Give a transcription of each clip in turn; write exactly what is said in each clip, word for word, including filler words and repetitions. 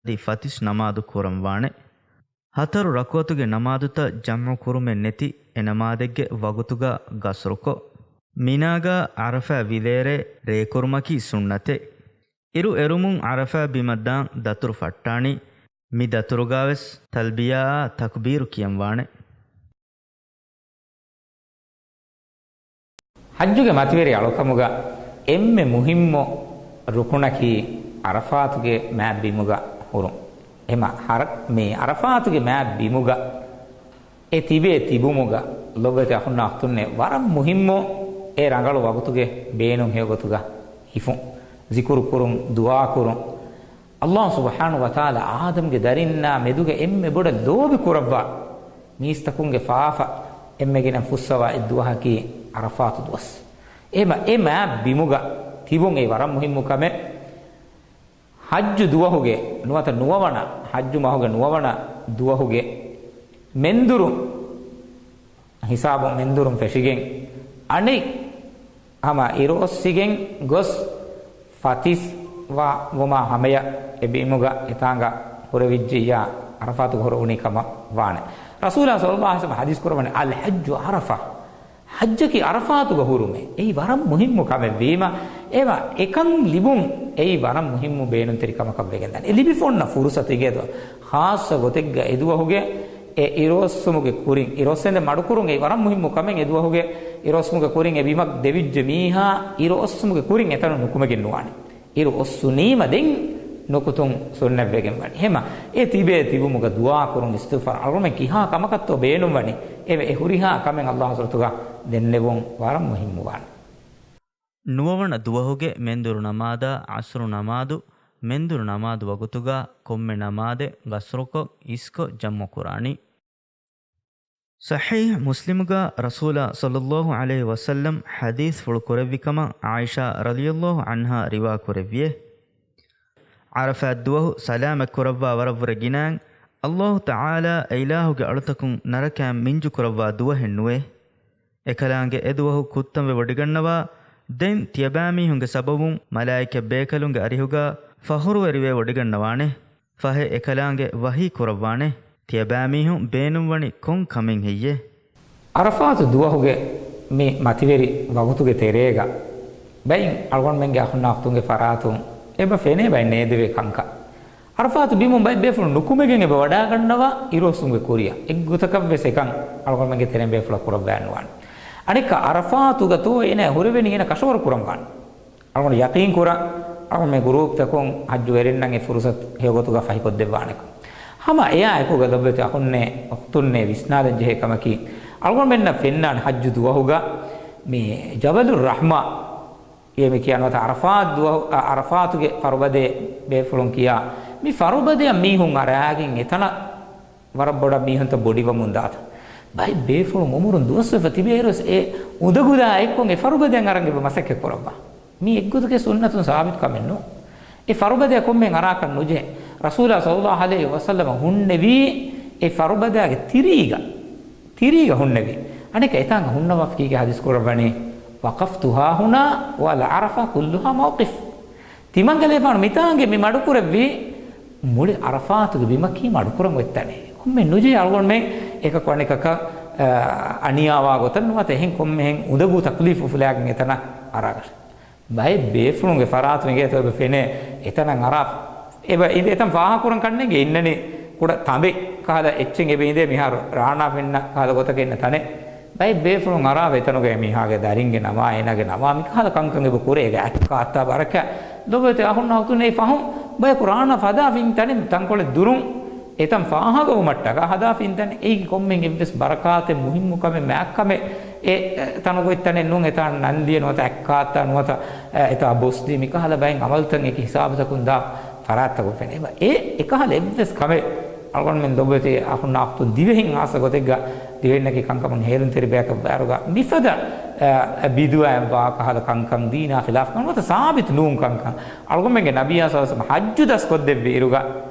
އަދި ފަތިސް ނަމާދު ކުރަންވާނެ. ހަތަރު ރަކުޢަތުގެ ނަމާދުތައް ޖަމްޢު ކުރުމެއް ނެތި އެ ނަމާދެއްގެ ވަގުތުގަ ގަސްރުކޮށް، މިނާގަ ޢަރަފާ ވިލޭރޭ ރޭކުރުމަކީ ސުންނަތެއް. އިރު އެރުމުން ޢަރަފާ ބިމަށް ދާން ދަތުރު ފައްޓާނީ. މި ދަތުރުގަވެސް ތަލްބިޔާއާ ތަކްބީރު ކިޔަންވާނެ. ޙައްޖުގެ މަތިވެރި އަޅުކަމުގަ އެންމެ މުހިއްމު ރުކުނަކީ ޢަރަފާތުގެ މާތް ބިމުގަ ހުރުން. އެމަ ހަރ-، މި ޢަރަފާތުގެ މާތް ބިމުގަ އެ ތިބޭ ތިބުމުގަ ލޮބުވެތި އަޚުންނާ އުޚްތުންނޭ ވަރަށް މުހިއްމު އެ ރަނގަޅު ވަގުތުގެ ބޭނުން ހެޔޮގޮތުގަ ހިފުން، ޒިކުރު ކުރުން، ދުޢާ ކުރުން. ﷲ ސުބްޙާނަހޫ ވަތަޢާލާ އާދަމްގެ ދަރިންނާ މެދުގަ އެންމެ ބޮޑަށް ލޯބި ކުރައްވާ މީސްތަކުންގެ ފާފަ އެންމެ ގިނަ ފުއްސަވާ އެއްދުވަހަކީ ޢަރަފާތު ދުވަސް. އެމަ އެ މާތް ބިމުގަ ތިބުން އެއީ ވަރަށް މުހިއްމު ކަމެއް. ޙައްޖު ދުވަހުގެ ނުވަތަ ނުވަވަނަ، ޙައްޖު މަހުގެ ނުވަވަނަ ދުވަހުގެ މެންދުރު ހިސާބުން މެންދުރުން ފެށިގެން އަނެއް ހަމަ އިރުއޮއްސިގެން ގޮސް ފަތިސް ވާ ވުމާ ހަމަޔަށް އެ ބިމުގަ އެތާނގަ ހުރެވިއްޖިއްޔާ ޢަރަފާތުގަ ހުރެވުނީ ކަމަށް ވާނެ. ރަސޫލާ ޞައްލައްލާހު ޢަލައިހި ވަސައްލަމަ ޙަދީޘް ކުރައްވަނީ، "الحج عرفة." ޙައްޖަކީ ޢަރަފާތުގަ ހުރުމޭ. އެއީ ވަރަށް މުހިއްމު ކަމެއް ވީމަ، އެވަ އެކަން ލިބުން އެއީ ވަރަށް މުހިއްމު ބޭނުންތެރި ކަމަކަށް ވެގެންދާނެ. އެ ލިބިފަ އޮންނަ ފުރުޞަތު އިނގޭތޯ، ޚާއްޞަ ގޮތެއްގަ އެދުވަހުގެ އެ އިރުއޮއްސުމުގެ ކުރިން، އިރުއޮއްސެންދެން މަޑުކުރުން އެއީ ވަރަށް މުހިއްމު ކަމެއް. އެދުވަހުގެ އިރުއޮއްސުމުގެ ކުރިން އެ ބިމަށް ދެވިއްޖެ މީހާ އިރުއޮއްސުމުގެ ކުރިން އެތަނުން ނުކުމެގެން ނުވާނެ. އިރު އޮއްސުނީމަ ދެން ނުކުތުން ސުންނަތްވެގެން ވަނީ. ހެމަ އެ ތިބޭ ތިބުމުގަ ދުޢާ ކުރުން، އިސްތިޣްފާރު އަޅުގަނޑުމެން ކިހާ ކަމަކަށްތޯ ބޭނުން ވަނީ؟ އެވެ، އެ ހުރިހާ ކަމެއް ﷲ ޙަޟްރަތުގަ ދެންނެވުން ވަރަށް މުހިއްމު ވާނެ. ނުވަވަނަ ދުވަހުގެ މެންދުރު ނަމާދާ ޢަޞްރު ނަމާދު، މެންދުރު ނަމާދު ވަގުތުގަ ކޮންމެ ނަމާދެއް ޤަޞްރުކޮށް، އިސްކޮށް ޖަމްޢު ކުރާނީ. ޞަޙީޙް މުސްލިމުގަ ރަސޫލާ ޞައްލައްލާހު ޢަލައިހި ވަސައްލަމް ޙަދީޘްފުޅު ކުރެއްވި ކަމަށް ޢާއިޝާ ރަޟިޔައްލާހު ޢަންހާ ރިވާ ކުރެއްވިއޭ. ޢަރަފާތް ދުވަހު ސަލާމަތް ކުރައްވާ ވަރަށްވުރެ ގިނައިން، ﷲ ތަޢާލާ އެއިލާހުގެ އަޅުތަކުން ނަރަކައިން މިންޖު ކުރައްވާ ދުވަހެއް ނުވޭ. އެކަލާނގެ އެދުވަހު ކުއްތަންވެ ވޮޑިގަންނަވާ، ދެން ތިޔަބައިމީހުންގެ ސަބަބުން މަލާއިކަ ބޭކަލުންގެ އަރިހުގަ ފަޚުރުވެރިވެ ވޮޑިގަންނަވާނެ. ފަހެ އެކަލާނގެ ވަޙީ ކުރައްވާނެ، ތިޔަބައިމީހުން ބޭނުންވަނީ ކޮން ކަމެއް ހެއްޔޭ؟ ޢަރަފާތު ދުވަހުގެ މި މަތިވެރި ވަގުތުގެ ތެރޭގަ ބައިން އަޅުގަނޑުމެންގެ އަޚުންނާ އުޚްތުންގެ ފަރާތުން އެބަ ފެނޭ ބައެއް ނޭދެވޭ ކަންކަން. ޢަރަފާތު ބިމުން ބައެއް ބޭފުޅުން ނުކުމެގެން އެބަ ވަޑާގަންނަވާ އިރުއޮއްސުމުގެ ކުރިއަށް. އެއްގޮތަކަށްވެސް އެކަން އަޅުގަނޑުމެންގެ ތެރެއިން ބޭފުޅަށް ކުރައްވާން ނުވާނެ. އަނެއްކާ ޢަރަފާތުގަ ތޯ އޭނާ ހުރެވެނީ އޭނާ ކަށަވަރު ކުރަން ވާނެ. އަޅުގަނޑު ޔަޤީން ކުރަން، އަޅުގަނޑު މި ގްރޫޕްތަކުން ޙައްޖުވެރިންނަށް އެ ފުރުޞަތު ހެޔޮގޮތުގަ ފަހިކޮށްދެއްވާނެކަން. ހަމަ އެއާ އެކުގަ ލޮބުވެތި އަޚުންނޭ އުޚްތުންނޭ ވިސްނާލަން ޖެހޭ ކަމަކީ، އަޅުގަނޑުމެންނަށް ފެންނާނެ ޙައްޖު ދުވަހުގަ މި ޖަބަލުއް ރަޙްމާ އޭ މި ކިޔާ ނުވަތަ ޢަރަފާތު ދުވަހު، އަ، ޢަރަފާތުގެ ފަރުބަދޭ ބޭފުޅުން ކިޔާ، މި ފަރުބަދެއަށް މީހުން އަރާގެން އެތަނަށް ވަރަށް ބޮޑަށް މީހުންތައް ބޮޑިވަމުން ދާތަން. ބައެއް ބޭފުޅުން އުމުރުން ދުވަސްވެފަ ތިބޭއިރުވެސް އެ އުނދަގުލާ އެއްކޮށް އެ ފަރުބަދެއަށް އަރަން އެބަ މަސައްކަތް ކުރައްވާ. މީ އެއްގޮތުގެ ސުންނަތުން ސާބިތު ކަމެއް ނޫން. އެ ފަރުބަދެއަށް ކޮންމެހެން އަރާކަށް ނުޖެހޭ. ރަސޫލާ ޞައްލައްލާހު ޢަލައިހި ވަސައްލަމަ ހުންނެވީ އެ ފަރުބަދެއާގެ ތިރީގަ، ތިރީގަ ހުންނެވީ. އަނެއްކާ އެތާނގަ ހުންނަވާފަ ކީކޭ ޙަދީޘް ކުރައްވަނީ، "وقفت هاهنا والعرفة كلها موقف." ތިމަންގަލޭފާނު މިތާނގެ މި މަޑުކުރެއްވީ މުޅި ޢަރަފާތުގެ ބިމަކީ މަޑުކުރަން އޮތް ތަނެއް. ކޮންމެ ނުޖެހޭ އަޅުގަނޑުމެން އެކަކު އަނެކަކަށް، އަ، އަނިޔާވާ ގޮތަށް ނުވަތަ އެހެން ކޮންމެހެން އުނދަގޫ ތަކްލީފް އުފުލާގެން އެތަނަށް އަރާކަށް. ބައެއް ބޭފުޅުންގެ ފަރާތުން އިނގޭތޯ އެބަ ފެނޭ އެތަނަށް އަރާ، އެބަ އިނދެ އެތަން ފާހަގަކުރަން ކަންނޭނގެ އިންނަނީ ކުޑަ ތަނބެއް ކަހަލަ އެއްޗެއް އެބަ އިނދޭ މިހާރު ރާނާ ފެންނަ ކަހަލަ ގޮތަކަށް އިންނަ ތަނެއް. ބައެއް ބޭފުޅުން އަރާ އެތަނުގައި މީހާގެ ދަރިންގެ ނަމާ، އޭނާގެ ނަމާ، މިކަހަލަ ކަންކަން އެބަ ކުރޭ. އޭގެ އަތް ކާއްތާ ބަރަކާތް ލޮބުވެތި އަޚުންނާ އުޚްތުންނޭ ފަހުން ބަޔަކު ރާނާ ފަދާ ފިން ތަނެއް ތަންކޮޅެއް ދުރުން އެތަން ފާހަގަވުމަށްޓަކާ ހަދާ ފިން ތަނެއް. އޭގެ ކޮންމެހެން އެއްވެސް ބަރަކާތެއް، މުހިއްމު ކަމެއް، މާތް ކަމެއް އެ، އެ، ތަނުގަ އޮތް ތަނެއް ނޫން. އެތާން ނަން ލިޔެ ނުވަތަ އަތް ކާއްތާ ނުވަތަ، އެ، އެތާ ބޮސްދީ މިކަހަލަ ބައެއް އަމަލުތައް އެކި ހިސާބުތަކުން ދާ ފަރާތްތަކުން ފެނޭ. އެބަ އެ އެކަހަލަ އެއްވެސް ކަމެއް އަޅުގަނޑުމެން ލޮބުވެތި އަޚުންނާ އުޚްތުން ދިވެހިން ޚާއްޞަ ގޮތެއްގަ ދިވެހިންނަކީ ކަންކަމުން ހޭލުންތެރި ބަޔަކަށް ވާއިރުގަ މިފަދަ، އަ، އަ، ބިދުޢައެއް ވާ ކަހަލަ ކަންކަން، ދީނާ ޚިލާފް ކަން ނުވަތަ ސާބިތު ނޫން ކަންކަން، އަޅުގަނޑުމެންގެ ނަބިއްޔާ ޞައްލައްލާހު ޢަލައިހި ވަސައްލަމަ ޙައްޖު ދަސްކޮށްދެއްވި އިރުގަ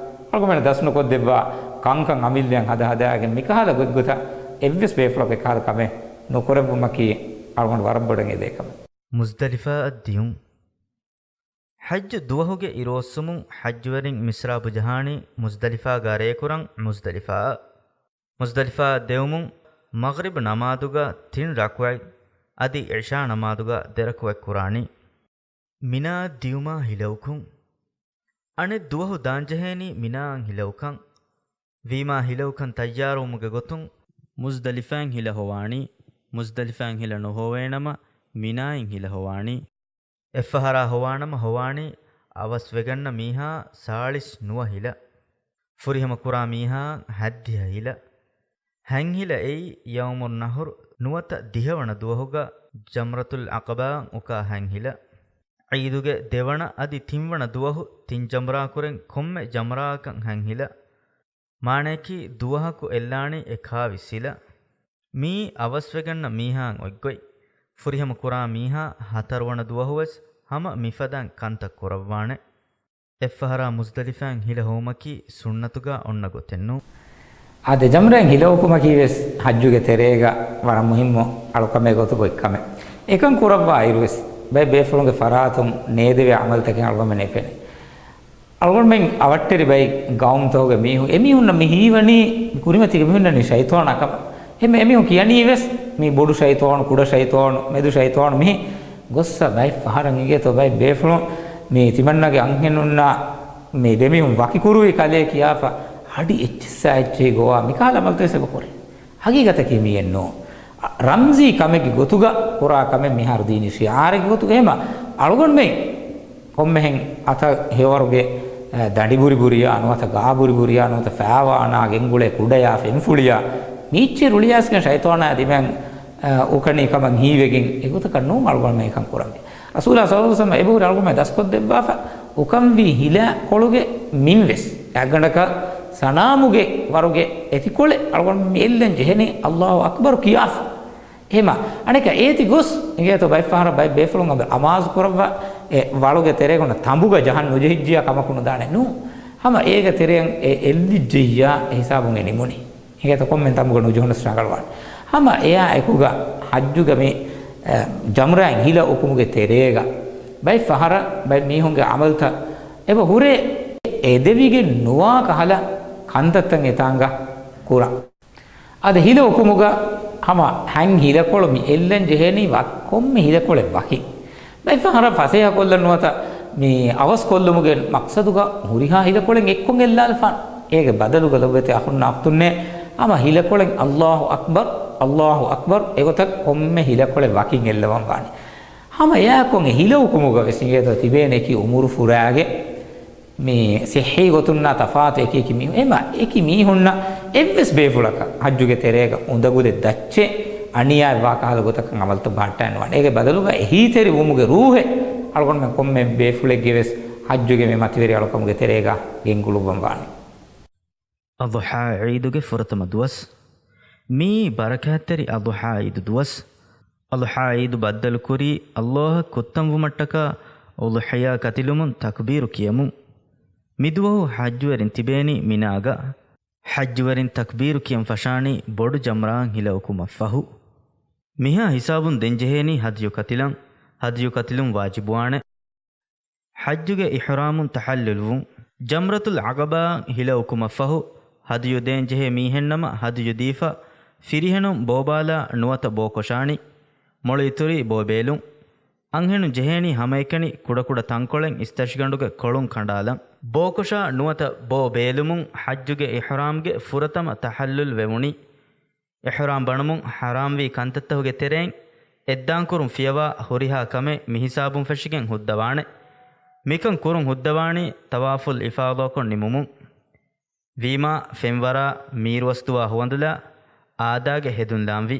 އަޅުގަނޑުމެން ދަސްނުކޮށްދެއްވާ ކަންކަން އަމިއްލައަށް ހަދާ ހަދާގެން މިކަހަލަ ގޮތްގޮތަށް އެއްވެސް ބޭފުޅަކު އެކަހަލަ ކަމެއް ނުކުރެއްވުމަކީ އަޅުގަނޑު ވަރަށް ބޮޑަށް އެދޭ ކަމެއް. މުޒްދަލިފާއަށް ދިޔުން. ޙައްޖު ދުވަހުގެ އިރުއޮއްސުމުން ޙައްޖުވެރިން މިސްރާބު ޖަހާނީ މުޒްދަލިފާގާ ރޭކުރަން މުޒްދަލިފާއަށް. މުޒްދަލިފާއަށް ދެވުމުން މަޣްރިބް ނަމާދުގަ ތިން ރަކުޢަތް އަދި ޢިޝާ ނަމާދުގަ ދެ ރަކުޢަތް ކުރާނީ. މިނާއަށް ދިޔުމާ ހިލައުކުން. އަނެއް ދުވަހު ދާންޖެހޭނީ މިނާއަށް ހިލައުކަން. ވީމާ ހިލައުކަން ތައްޔާރުވުމުގެ ގޮތުން މުޒްދަލިފާއިން ހިލަ ހޮވާނީ، މުޒްދަލިފާއިން ހިލަ ނުހޮވޭނަމަ މިނާއިން ހިލަ ހޮވާނީ. އެއްފަހަރާ ހޮވާނަމަ ހޮވާނީ އަވަސްވެގަންނަ މީހާ ސާޅީސް ނުވަ ހިލަ. ފުރިހަމަ ކުރާ މީހާ ހައްދިހަ ހިލަ. ހަތް ހިލަ އެއީ ޔައުމުއް ނަހުރު ނުވަތަ ދިހަވަނަ ދުވަހުގަ ޖަމްރަތުލް ޢަޤަބާއަށް އުކާ ހަތް ހިލަ. ޢީދުގެ ދެވަނަ އަދި ތިންވަނަ ދުވަހު ތިން ޖަމްރާކުރެން ކޮންމެ ޖަމްރާއަކަށް ހަތް ހިލަ. މާނަޔަކީ ދުވަހަކު އެއްލާނީ އެކާވީސް ހިލަ. މިއީ އަވަސްވެގަންނަ މީހާއަށް އޮތްގޮތް. ފުރިހަމަ ކުރާ މީހާ ހަތަރުވަނަ ދުވަހުވެސް ހަމަ މިފަދައިން ކަންތައް ކުރައްވާނެ. އެއްފަހަރާ މުޒްދަލިފާއިން ހިލަ ހޮވުމަކީ ސުންނަތުގާ އޮންނަ ގޮތެއްނޫ. އާދެ، ޖަމްރާއިން ހިލަ އުކުމަކީވެސް ޙައްޖުގެ ތެރޭގަ ވަރަށް މުހިއްމު އަޅުކަމެއް ގޮތުގަ އޮތް ކަމެއް. އެކަން ކުރައްވާ އިރުވެސް ބައެއް ބޭފުޅުންގެ ފަރާތުން ނޭދެވޭ ޢަމަލުތަކެއް އަޅުގަނޑުމެން އެފެނޭ. އަޅުގަނޑުމެން އަވަށްޓެރި ބައެއް ގައުމުތަކުގެ މީހުން، އެމީހުންނަށް މި ހީވަނީ، މި ކުރިމަތީގެ މީހުންނަށް ނީ ޝައިޠާނާ ކަމަށް. އެހެން އެމީހުން ކިޔަނީވެސް މީ ބޮޑު ޝައިޠާނު، ކުޑަ ޝައިޠާނު، މެދު ޝައިޠާނު މިހި ގޮއްސަ ބައެއް ފަހަރަށް އިނގޭތޯ ބައެއް ބޭފުޅުން މީ ތިމަންނަގެ އަންހެނުންނާ މީ ދެމީހުން ވަކިކުރުވި ކަލޭ ކިޔާފަ އަޑި އެއްޗިއްސާ އެއްޗެހި ގޮވާ މިކާލަ ޢަމަލުތައް ވެސް އެބަ ކުރޭ. ޙަޤީޤަތަކީ މިއެއްނޫ. ރަމްޒީ ކަމެއްގެ ގޮތުގަ ކުރާ ކަމެއް މިހާރު ދީނީ ޝިޢާރެއްގެ ގޮތުގަ. އެހެމަ އަޅުގަނޑުމެން ކޮންމެހެން އަތަށް ހެޔޮވަރުގެ، އަ، ދަނޑިބުރި ބުރިޔާ، ނުވަތަ ގާ ބުރި ބުރިޔާ، ނުވަތަ ފައިވާނާ ގެންގުޅޭ ކުޑަޔާ ފެންފުޅިޔާ، މީއްޗެއް ރުޅިއައިސްގެން ޝައިޠާނާ ދިމާއަށް، އަ، އުކަނީ ކަމަށް ހީވެގެން އެގޮތަކަށް ނޫން އަޅުގަނޑުމެން އެކަން ކުރަންވީ. ރަސޫލާ ޞައްލަﷲު ޢަލައިހި ވަސައްލަމަ އެބަހުރި އަޅުގަނޑުމެން ދަސްކޮށްދެއްވާފަ އުކަންވީ ހިލަކޮޅުގެ މިންވެސް އަގަނޑަކަށް ސަނާމުގެ ވަރުގެ އެތިކޮޅެއް އަޅުގަނޑު މި އެއްލެން ޖެހެނީ ﷲ އަކްބަރު ކިޔާފަ. އެހެމަ އަނެކަ އޭތި ގޮސް އިނގޭތޯ ބައެއް ފަހަރަށް ބައެއް ބޭފުޅުން އަމާޒު ކުރައްވާ އެ ވަޅުގެ ތެރޭގަ އޮންނަ ތަނބުގަ ޖަހަން ނުޖެހިއްޖިޔާ ކަމަކު ނުދާނެ ނޫ. ހަމަ އޭގެ ތެރެއަށް އެ އެއްލިއްޖެއްޔާ އެ ހިސާބުން އެ ނިމުނީ. އިނގޭތޯ ކޮންމެ ތަނބުގަ ނުޖެހުނަސް ރަނގަޅުވާނެ. ހަމަ އެއާ އެކުގަ ޙައްޖުގަ މި، އެ، ޖަމްރާއިން ހިލަ އުކުމުގެ ތެރޭގަ ބައެއް ފަހަރަށް ބައެއް މީހުންގެ ޢަމަލުތައް އެބަ ހުރޭ އެދެވިގެން ނުވާ ކަހަލަ ކަންތައްތައް އެތާނގަ ކުރާ. އަދި ހިލަ އުކުމުގަ ހަމަ ހަތް ހިލަކޮޅު މި އެއްލަން ޖެހޭނީ ވަ-، ކޮންމެ ހިލަކޮޅެއް ވަކި. ބައެއް ފަހަރަށް ފަސޭހަކޮށްލަން ނުވަތަ މި އަވަސްކޮށްލުމުގެ މަޤްޞަދުގަ ހުރިހާ ހިލަކޮޅެއް އެއްކޮށް އެއްލާލަފާނެ. އޭގެ ބަދަލުގަ ލޮބުވެތި އަޚުންނާ އުޚްތުންނޭ، ހަމަ ހިލަކޮޅެއް ﷲ އަކްބަރު، ﷲ އަކްބަރު އެގޮތަށް ކޮންމެ ހިލަކޮޅެއް ވަކިން އެއްލަވަން ވާނެ. ހަމަ އެއާކޮށް އެ ހިލަ އުކުމުގަ ވެސް އިނގޭތޯ ތިބޭނެ އެކި އުމުރު ފުރާގެ މި ޞިއްޙީ ގޮތުންނާ ތަފާތު އެކި އެކި މީހުން. އެމަ އެކި މީހުންނަށް އެއްވެސް ބޭފުޅަކަށް ޙައްޖުގެ ތެރޭގަ އުނދަގުލެއް ދައްޗެއް އަނިޔާއެއް ވާ ކަހަލަ ގޮތަކަށް ޢަމަލުތައް ބަހައްޓާން ނުވާނެ. އޭގެ ބަދަލުގަ އެހީތެރިވުމުގެ ރޫޙެއް އަޅުގަނޑުމެން ކޮންމެ ބޭފުޅެއްގެ ވެސް ޙައްޖުގެ މި މަތިވެރި އަޅުކަމުގެ ތެރޭގަ ގެންގުޅުއްވަން ވާނެ. އަޟްޙާ ޢީދުގެ ފުރަތަމަ ދުވަސް. މިއީ ބަރަކާތްތެރި އަޟްޙާ ޢީދު ދުވަސް. އަޟްޙާ ޢީދު ބައްދަލުކުރީ ﷲ އަށް ކުއްތަންވުމަށްޓަކާ އުޟްޙިޔާ ކަތިލުމުން ތަކްބީރު ކިޔަމުން. މިދުވަހު ޙައްޖުވެރިން ތިބޭނީ މިނާގަ. ޙައްޖުވެރިން ތަކްބީރު ކިޔަން ފަށާނީ ބޮޑު ޖަމްރާއަށް ހިލަ އުކުމަށްފަހު. މިހާ ހިސާބުން ދެންޖެހޭނީ ހަދްޔު ކަތިލަން. ހަދްޔު ކަތިލުން ވާޖިބުވާނެ. ޙައްޖުގެ އިޙްރާމުން ތަޙައްލުލްވުން. ޖަމްރަތުލް ޢަޤަބާއަށް ހިލަ އުކުމަށްފަހު، ހަދުޔު ދޭންޖެހޭ މީހެއްނަމަ ހަދުޔު ދީފަ، ފިރިހެނުން ބޯބާލާ ނުވަތަ ބޯކޮށާނީ. މޮޅު އިތުރީ ބޯ ބޭލުން. އަންހެނުން ޖެހޭނީ ހަމައެކަނި ކުޑަކުޑަ ތަންކޮޅެއް އިސްތަށިގަނޑުގެ ކޮޅުން ކަނޑާލަން. ބޯކޮށާ ނުވަތަ ބޯ ބޭލުމުން ޙައްޖުގެ އިޙްރާމްގެ ފުރަތަމަ ތަޙައްލުލް ވެވުނީ. އިޙްރާމް ބަނުމުން ޙަރާމްވީ ކަންތައްތަހުގެ ތެރެއިން އެއްދާންކުރުން ފިޔަވާ ހުރިހާ ކަމެއް މިހިސާބުން ފެށިގެން ހުއްދަވާނެ. މިކަން ކުރުން ހުއްދަވާނީ ޠަވާފުލް އިފާޟާކޮށް ނިމުމުން. ވީމާ ފެންވަރާ މީރުއަސްދުވާ ހުވަނދުލާ އާދާގެ ހެދުން ލާންވީ.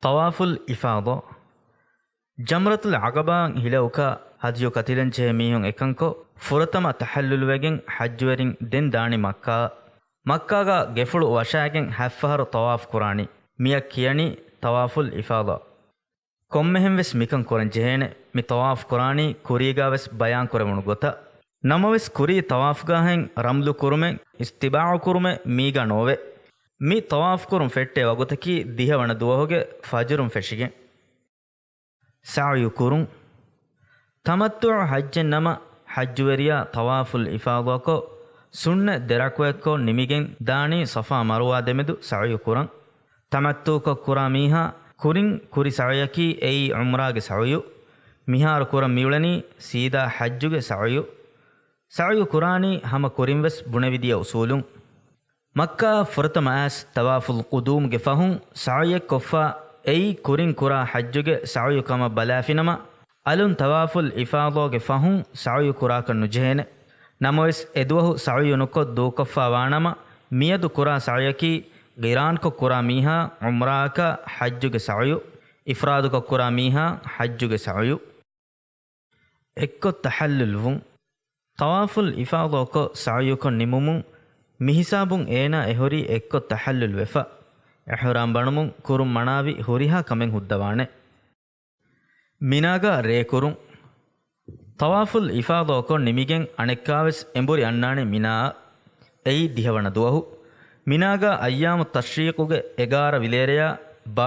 ޠަވާފުލް އިފާޟާ. ޖަމްރަތުލް ޢަޤަބާއަށް ހިލަ އުކާ ހަދްޔު ކަތިލަންޖެހޭ މީހުން އެކަންކޮށް، ފުރަތަމަ ތަޙައްލުލްވެގެން ޙައްޖުވެރިން ދެން ދާނީ މައްކާއަށް. މައްކާގަ ގެފުޅު ވަށާގެން ހަތްފަހަރު ޠަވާފު ކުރާނީ. މިއަށް ކިޔަނީ ޠަވާފުލް އިފާޟާ. ކޮންމެހެންވެސް މިކަން ކުރަން ޖެހޭނެ، މި ޠަވާފު ކުރާނީ ކުރީގާވެސް ބަޔާންކުރެވުނު ގޮތަށް. ނަމަވެސް ކުރީ ޠަވާފުގާހެން ރަމްލު ކުރުމެއް، އިސްތިބާޢު ކުރުމެއް މީގާ ނޯވޭ. މި ޠަވާފު ކުރުން ފެއްޓޭ ވަގުތަކީ ދިހަވަނަ ދުވަހުގެ ފަޖުރުން ފެށިގެން. ސަޢުޔު ކުރުން. ތަމައްތުޢު ޙައްޖެއް ނަމަ، ޙައްޖުވެރިޔާ ޠަވާފުލް އިފާޟާކޮށް، ސުންނަތް ދެ ރަކުޢަތްކޮށް ނިމިގެން ދާނީ ޞަފާ މަރުވާ ދެމެދު ސަޢުޔު ކުރަން. ތަމައްތުޢުކޮށް ކުރާ މީހާ ކުރިން ކުރި ސަޢުޔަކީ އެއީ ޢުމްރާގެ ސަޢުޔު. މިހާރު ކުރަން މިއުޅެނީ ސީދާ ޙައްޖުގެ ސަޢުޔު. ސަޢުޔު ކުރާނީ ހަމަ ކުރިން ވެސް ބުނެވިދިޔަ އުޞޫލުން. މައްކާއަށް ފުރަތަމަ އައިސް ޠަވާފުލް ޤުދޫމްގެ ފަހުން ސަޢުޔެއް ކޮށްފަ، އެއީ ކުރިން ކުރާ ޙައްޖުގެ ސަޢުޔު ކަމަށް ބަލާފިނަމަ، އަލުން ޠަވާފުލް އިފާޟާގެ ފަހުން ސަޢުޔު ކުރާކަށް ނުޖެހޭނެ. ނަމަވެސް، އެދުވަހު ސަޢުޔު ނުކޮށް ދޫކޮށްފާ ވާނަމަ، މިއަދު ކުރާ ސަޢުޔަކީ ޤިރާންކޮށް ކުރާ މީހާ ޢުމްރާއަކަށް ޙައްޖުގެ ސަޢުޔު، އިފްރާދުކޮށް ކުރާ މީހާ ޙައްޖުގެ ސަޢުޔު. އެއްކޮށް ތަޙައްލުލްވުން. ޠަވާފުލް އިފާޟާކޮށް ސަޢުޔުކޮށް ނިމުމުން، މިހިސާބުން އޭނާ އެހުރީ އެއްކޮށް ތަޙައްލުލްވެފަ. އިޙްރާމް ބަނުމުން ކުރުން މަނާވި ހުރިހާ ކަމެއް ހުއްދަވާނެ. މިނާގަ ރޭކުރުން. ޠަވާފުލް އިފާޟާކޮށް ނިމިގެން އަނެއްކާވެސް އެނބުރި އަންނާނެ މިނާއަށް. އެއީ ދިހަވަނަ ދުވަހު. މިނާގަ އައްޔާމު ތަޝްރީޤުގެ އެގާރަ ވިލޭރެޔާ